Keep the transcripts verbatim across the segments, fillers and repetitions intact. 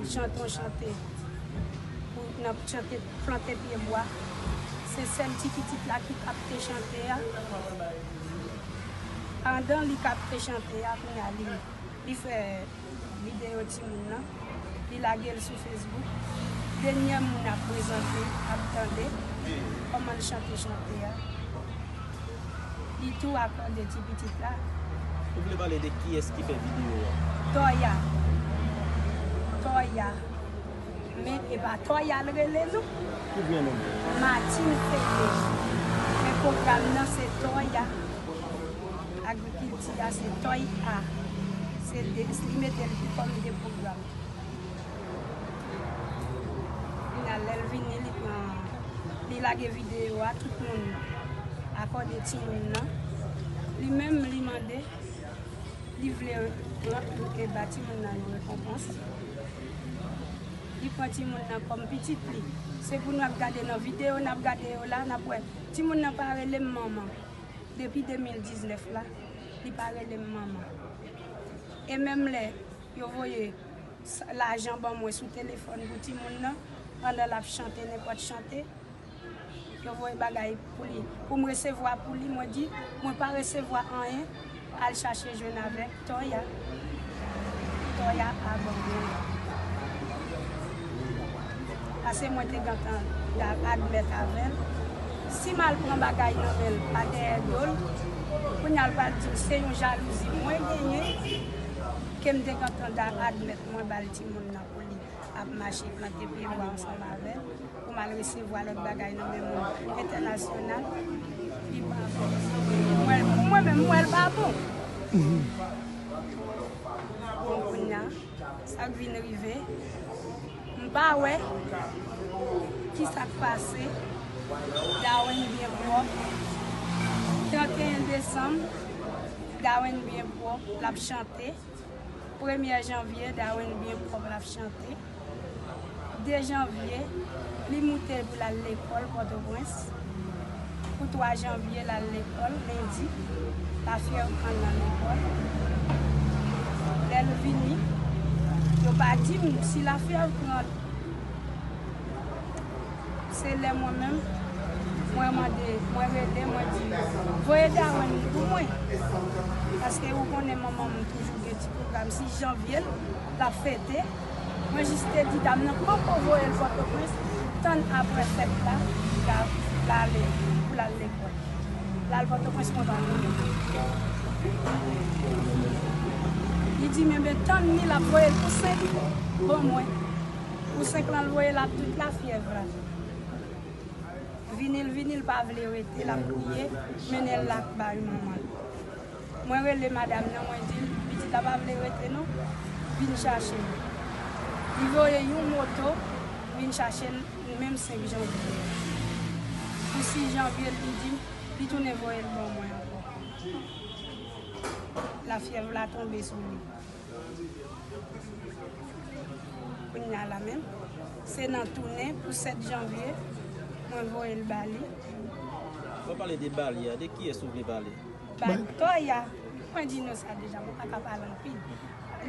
Chante yon chante pou nan chante plante pye bwa. Se sèl ti pitit la ki kapte chante a. Pandan li kapte chante a, kounye a li, li fè videyo timoun nan, li lage l sou Facebook. Denyè moun ap prezante, ap tande kòman l chante chante a. Li tou akòde ti pitit la. Ou vle pale de kiyès ki fè videyo a? Toya. Toya. Men e pa Toya l rele non. Ki vrè non? Martine Fede. Men pwogram nan se Toya. Agrikilti a se Toy A. Se de, li mete l tou kòm de pwogram. Kounye a, lè l vini, li pran, li lage videyo a, tout moun akòde timoun nan. Li menm, li mande, li vle pran, e ba timoun nan yon rekonpans. Li pran timoun nan kòm pitit li. Se pou n ap gade nan videyo, n ap gade yo la, n ap wè. Timoun nan pa rele m manman. Depi de mil diznèf la, li pa rele m manman. E menm lè yo voye s-, lajan ban mwen sou telefòn pou timoun nan, pandan l ap chante nenpòt chante, yo voye bagay pou li, pou m resevwa pou li, mwen di, mwen pa resevwa anyen, al chache jwenn avèk Toya. Toya a ban mwen. Pase mwen te gentan admèt avè l. Si m al pran bagay nan men l pa dèyè do l, kounye a l pral di m se yon jalouzi mwen genyen, ke m te gentan admèt mwen ba l timoun nan pou li ap mache plante pye bwa ansanm avè l, pou m al resevwa lòt bagay nan men moun entènasyonal, li pa bon. Mwen, pou mwen menm, m wè l pa bon. Bon, kounye a, sa k vin rive, m pa wè kisa k pase. Darwin byen pwòp. Trannteyen desanm, Darwin byen pwòp, l ap chante. Premyè janvye, Darwin byen pwòp, l ap chante. De janvye, li moute pou l al lekòl Pòtoprens. Pou twa janvye, l al lekòl, lendi, lafyèv pran l nan lekòl. Lè l vini, yo pa di m si lafyèv pran l. Se lè mwen menm, mwen mande, mwen rele, mwen di, voye Darwin pou mwen. Paske ou konnen manman m toujou gen ti pwogram sis janvye l, l ap fete. Mwen jis te di dam nan poko voye l Pòtoprens, tann apre fèt la, l a, l ale, pou l al lekòl. L al Pòtoprens, mwen pa konnen. Li di m, enben, tann li, l ap voye l pou senk ban mwen. Pou senk lan, l voye l ak tout lafyèv la. Vini l vini, l pa vle rete, l ap kriye, mennen l la bay manman l. Mwen rele madanm nan, mwen di l, pitit la pa vle rete non, vin chache l. Li voye yon moto, vin chache l, menm senk janvye. Pou sis janvye, li di m, li tounen voye l ban mwen ankò. Lafyèv la tonbe sou li. Kounye a la menm, se nan tounen pou sèt janvye, mwen voye l ba li. W ap pale de ba li a, de kiyès ou vle pale? Ba Toya. Mwen di nou sa deja, mwen pa ka pale anpil.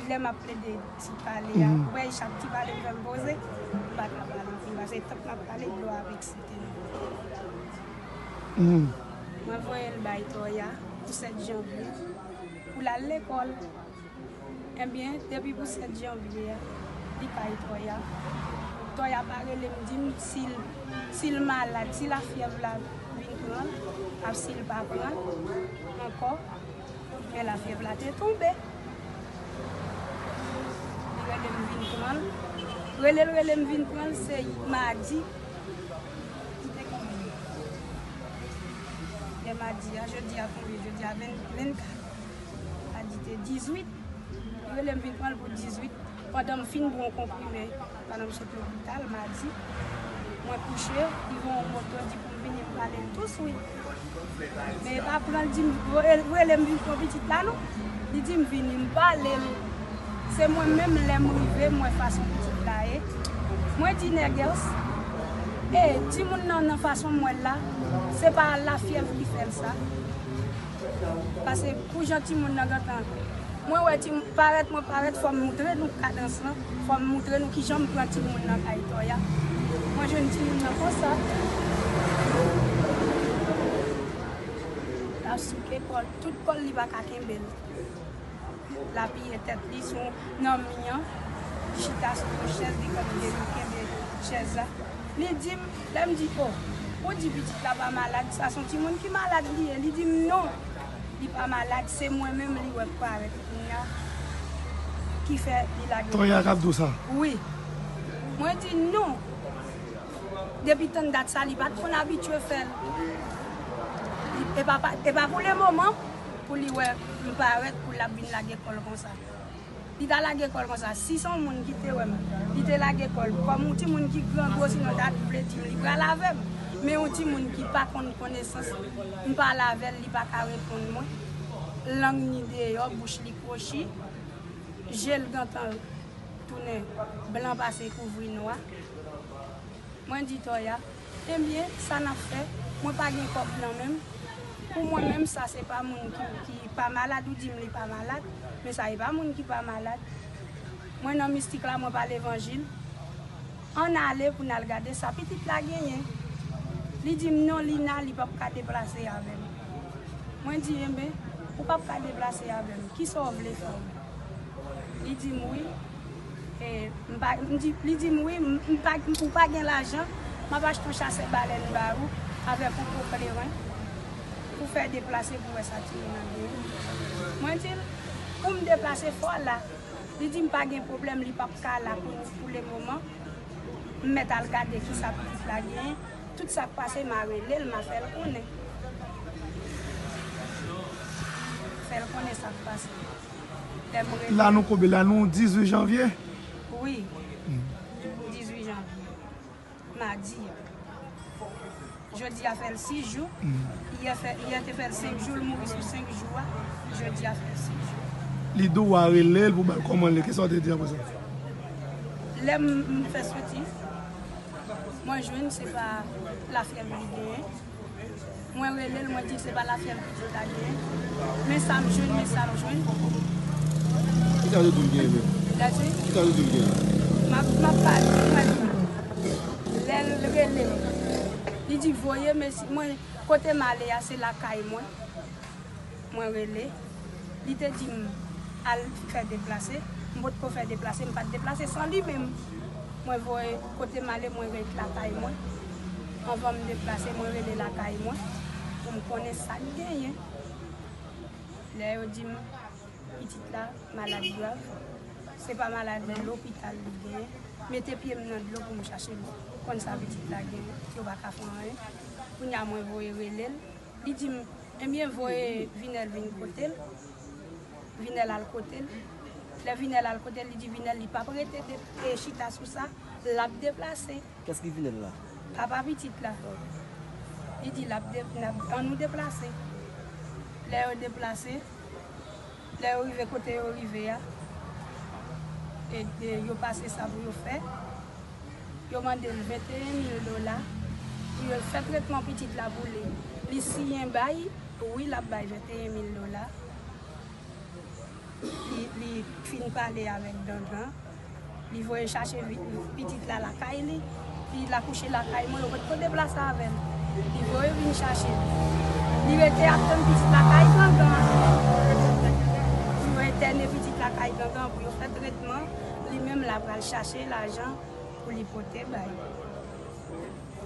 Lè m ap plede ti pale a, ou wè chak ti pale m fè m poze, m pa ka pale anpil, paske tank m ap pale, dlo ap eksite m. Mwen voye l bay Toya pou sèt janvye, pou l al lekòl. Ebyen, depi pou sèt janvye a, li kay Toya. Toya pa rele m, di m si l, si l malad, si lafyèv la vin pran l, ak si l pa pran l ankò, men lafyèv la te tonbe. Li rele m vin pran l. Rele l, rele m vin pran l, se madi. Yè madi a, jodi a konbyen? Jodi a venn, vennkat. Madi te dizuit. Li rele m vin pran l pou dizuit. Pandan m fin bwè yon konprime, pandan m sot lopital, madi, mwen kouche, li voye yon moto, di pou m vini, m pale l touswit. Men e pa pran l di m, rele m vin pran pitit la non. Li di m vini, m pale l. Se mwen menm, lè m rive, m wè fason pitit la ye. Mwen di Nègès, e, timoun nan, nan fason m wè l la, se pa lafyèv ki fè l sa. Paske pou jan timoun nan gentan Mwen wè ti parèt, mwen parèt, fò m moutre nou kadans lan, fò m moutre nou kijan m pran timoun nan kay Toya. Mwen jwenn timoun nan konsa. L ap souke kò l, tout kò l li pa ka kenbe l. L apiye tèt li sou nan mi an, chita sou yon chèz, li konn gen li kenbe chèz la. Li di m, lè m di, "O, ou di pitit la pa malad, sa se yon timoun ki malad li ye." Li di m, "Non, li pa malad, se mwen menm li wè k parèt kounye a ki fè li lage." Toya k ap di w sa? Wi. Mwen di, "Non." Depi tann dat sa, li pa t konn abitye fè l. Li, e pa, pa, e pa pou le moman, pou li wè m parèt, pou l ap vin lage kò l konsa. Li ta lage kò l konsa. Si se yon moun ki te wè m, li te lage kò l. Kòm yon timoun ki grangou, sinon ta vle di m li pral avè m. Men yon timoun ki pa konn konesans, m pale avè l, li pa ka reponn mwen. Lang ni deyò, bouch li kwochi, je l gentan tounen blan pase kouvri nwa. Mwen di Toya, "Ebyen, sa n ap fè? Mwen pa gen kòb nan men m. Pou mwen menm, sa se pa moun ki, ki pa malad, ou di m li pa malad, men sa e pa moun ki pa malad. Mwen nan mistik la, mwen pa levanjil. Ann ale pou n al gade sa pitit la genyen." Li di m, "Non, Lina, li p ap ka deplase avè m." Mwen di, "Enben, ou p ap ka deplase avè m. Kisa w vle fè w?" Li di m, "Wi." E, m pa, m di, li di m, "Wi, m, m pa, ou pa gen lajan, m ap achte yon chasè balèn ba ou avèk yon po kleren pou fè deplase pou wè sa timoun nan genyen." Mwen di l, "Pou m deplase, fò w la." Li di m, "Pa gen pwoblèm, li p ap ka la pou, pou le moman. M mèt al gade kisa pitit la genyen." Tout sa k pase, m a rele l, m a fè l konnen. Fè l konnen sa k pase. Lè m rele. La nou konbyen? La nou dizuit janvye? Wi. Dizuit janvye. Madi a. Jodi a fè l sis jou. Yè fè, yè te fè l senk jou, l mouri sou senk jou a. Jodi a fè l sis jou. Li di w a rele l pou ba l kòman l ye. Kisa w te di apre sa? Lè m, m fè soti, mwen jwenn se pa lafyèv li genyen. Mwen rele l, mwen di l se pa lafyèv pitit la genyen. Men sa m jwenn, men sa m jwenn. Ki sa yo di w l genyen menm? Lè se? Ki sa yo di w l genyen? M ap, m ap pale, mwen di. Lè l rele m, li di voye mesi-, mwen, kote m ale a, se lakay mwen. Mwen rele. Li te di m al fè deplase. M potko fè deplase, m pa t deplase san li menm. Mwen voye kote m ale, mwen ret lakay mwen. Anvan m deplase, mwen rele lakay mwen pou m konnen sa k genyen. Lè yo di m pitit la malad grav, se pa maladi lopital li genyen. Mete pye m nan dlo pou m chache konn sa pitit la genyen. Yo pa ka fè anyen. Kounye a mwen voye rele l. Li di m, "Ebyen, voye Vinèl vin kote l." Vinèl al kote l. Lè Vinèl al kote l, li di Vinèl li p ap rete de, e chita sou sa, l ap deplase. Kès ki Vinèl la? Papa pitit la. Li di l ap de, n ap, ann nou deplase. Lè yo deplase, lè yo rive kote yo rive a, e, e yo pase sa pou yo fè. Yo mande l venteyen mil dola pou yo fè tretman pitit la pou li. Li siyen bay, wi, l ap bay venteyen mil dola. Li, li fin pale avèk Dandan. Li voye chache vi-, pitit la lakay li. Pitit la kouche lakay mwen, yo potko deplase avè l. Li voye vin chache l. Li rete ap tann pitit la kay Dandan. Yo entène pitit la kay Dandan pou yo fè tretman. Li menm la pral chache lajan pou li pote bay.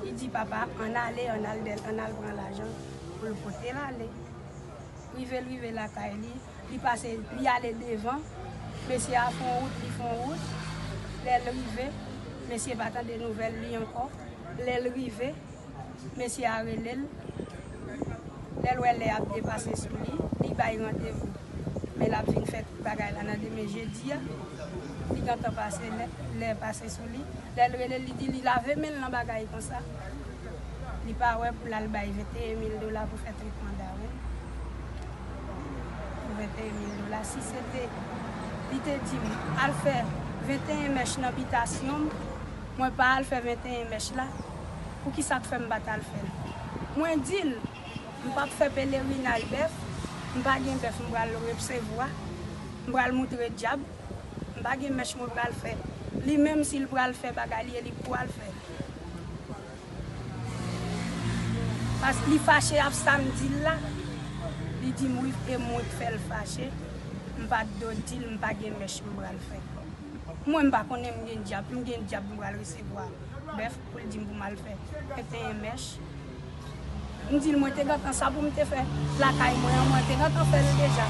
Li di papa, "Ann ale, ann al dèl, ann al pran lajan pou l pote l ale." Rive l rive lakay li, li pase, li ale devan. Mesye a fè yon wout, li fè yon wout. Lè l rive, mesye pa tande nouvèl li ankò. Lè l rive, mesye a rele l. Lè l wè lè ap depase sou li, li bay randevou. Men l ap vin fè bagay la nan demen jedi a. Li gentan pase lè, lè pase sou li. Lè l rele l, li di li lave men l nan bagay konsa. Li pa wè pou l al bay venteyen mil dola pou fè tretman Darwin. Pou venteyen mil dola. Si se te, li te di m, "Al fè venteyen mèch nan bitasyon m," mwen pa al fè venteyen mèch la. Poukisa k fè m pa t al fè l? Mwen di l, "M p ap fè pelerinaj bèf, m pa gen bèf m pral resevwa." M pral moutre dyab. M pa gen mèch mwen pral fè. Li menm si l pral fè bagay li, e li k pral fè. Paske li fache ap sa m di l la. Li di m wi, e mwen k fè l fache. M pa t dwe di l, m pa gen mèch m pral fè. Mwen m pa konnen m gen dyab, m gen dyab m pral resevwa bèf pou l di m pou m al fè venteyen mèch. M di l mwen te gentan sa pou m te fè lakay mwen an, mwen te gentan fè l deja.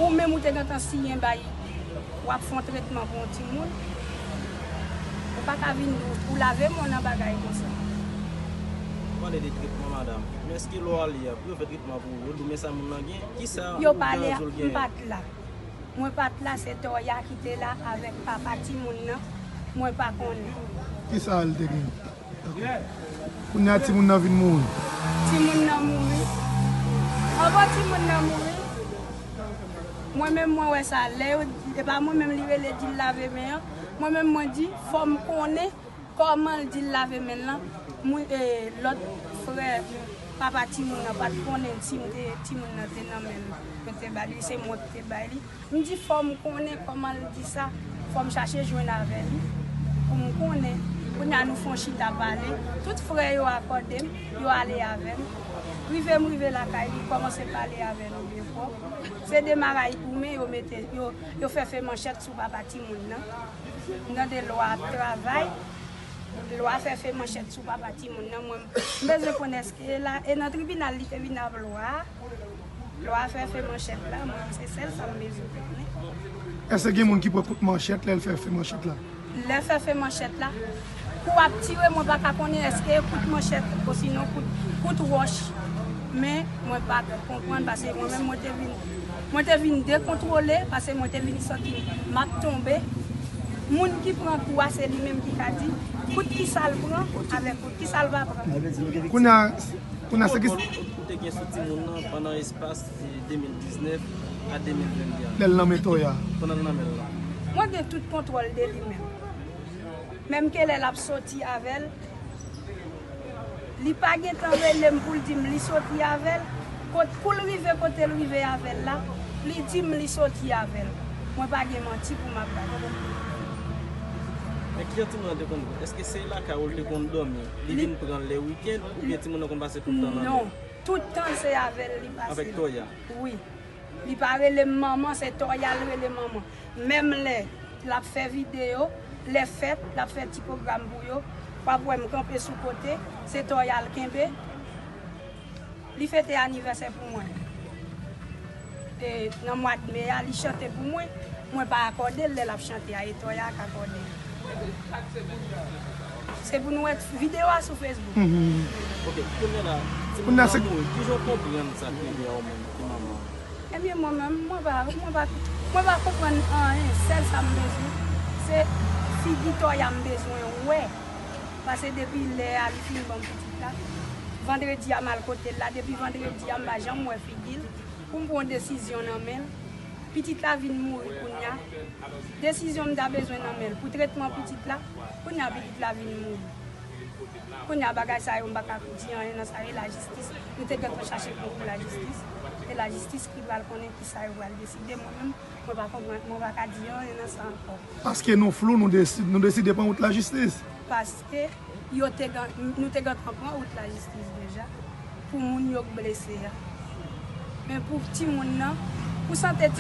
Ou menm ou te gentan siyen bay, w ap fè yon tretman pou yon timoun. Ou pa ka vin ou, ou lave men w nan bagay konsa. Ou pale de tretman, madanm. Men èske lè w ale a, pou yo fè tretman pou ou, yo di w men sa moun nan gen? Kisa ou te anvi l gen? Yo pale, m pa t la. Mwen pa t la, se Toya ki te la avèk papa timoun nan. Mwen pa konnen. Kisa l te gen? Kounye a timoun nan vin mouri. Timoun nan mouri. Anvan timoun nan mouri, mwen menm mwen wè sa. Lè yo, e pa mwen menm li rele di l lave men an. Mwen menm mwen di, fò m konnen kòman l di l lave men l lan. Mwen, e, lòt frè papa timoun nan pa t konnen si m te, timoun nan te nan men l. Mwen te ba li, se mwen ki te bay li. M di fò m konnen kòman l di sa, fò m chache jwenn avè li pou m konnen. Kounye a nou fè yon chita pale, tout frè yo akòde m, yo ale avè m. Rive m rive lakay li, kòmanse pale avè nou byen pwòp. Se de maray goumen yo mete, yo, yo fè fè manchèt sou papa timoun nan. M tande lwa ap travay, lwa fè fè manchèt sou papa timoun nan, mwen m bezwen konn èske e la, e nan tribinal li te vin ap lwa a. Lwa fè fè manchèt la, mwen se sèl sa m bezwen konnen. Èske gen moun ki pran kout manchèt lè l fè fè manchèt la? Lè fè fè manchèt la, kou ap tire, mwen pa ka konnen èske e kout manchèt osinon kout, kout wòch. Men mwen pa konprann paske mwen menm mwen te vin, mwen te vin dekontwole paske mwen te vin santi m ap tonbe. Moun ki pran kou a se li menm ki ka di kout kisa l pran avèk kout kisa l pa pran. Kounye a, kounye a se ki Ou te gen sou timoun nan pandan espas, e, de mil diznèf a de mil venn de a? Lè l nan men Toya. Pandan l nan men l lan. Mwen gen tout kontwòl de li menm. Menm ke lè l ap soti avè l, li pa gentan rele m pou l di m li soti avè l. Kot, kou l rive kote l rive avè l la, li di m li soti avè l. Mwen pa gen manti pou m ap bay. Men kijan timoun nan te konn pran? Èske se lakay ou l te konn dòmi? Li vin pran l lè wikenn oubyen timoun nan konn pase tout tan nan men l? Non, tout tan se avè l li pase. Avèk Toya? Wi. Li pa rele m manman, se Toya l rele manman. Menm lè l ap fè videyo, lè fèt, l ap fè ti pwogram pou yo, w ap wè m kanpe sou kote, se Toya l kenbe. Li fete anivèsè pou mwen. E, nan mwa d me a, li chante pou mwen. Mwen pa akòde l lè l ap chante a, e Toya k akòde l. Se pou nou wè videyo a sou Facebook. Mhm. Ok, kounye a la, timoun nan mouri, kijan w konprann sa k rive a ou menm ki manman an? Ebyen, mwen menm, mwen pa, mwen pa, mwen pa konprann anyen. Sèl sa m bezwen, se figi Toya m bezwen wè. Paske depi lè a li fin ban m pitit la, vandredi a m al kote l la, depi vandredi a m pa janm wè figi l pou m pran yon desizyon nan men l. Pitit la vin mouri kounye a. Desizyon m ta bezwen nan men l pou tretman pitit la, kounye a pitit la vin mouri. Kounye a bagay sa yo m pa ka di anyen nan sa, e lajistis. Nou te gentan chache pou lajistis. E lajistis ki pral konnen kisa yo pral deside. Mwen menm, mwen pa konprann, mwen pa ka di anyen nan sa ankò. Paske nou flou, nou desi-, nou deside pran wout lajistis. Paske yo te gen, nou te gentan pran wout lajistis deja pou moun yo k blese a. Men pou timoun nan, pou sante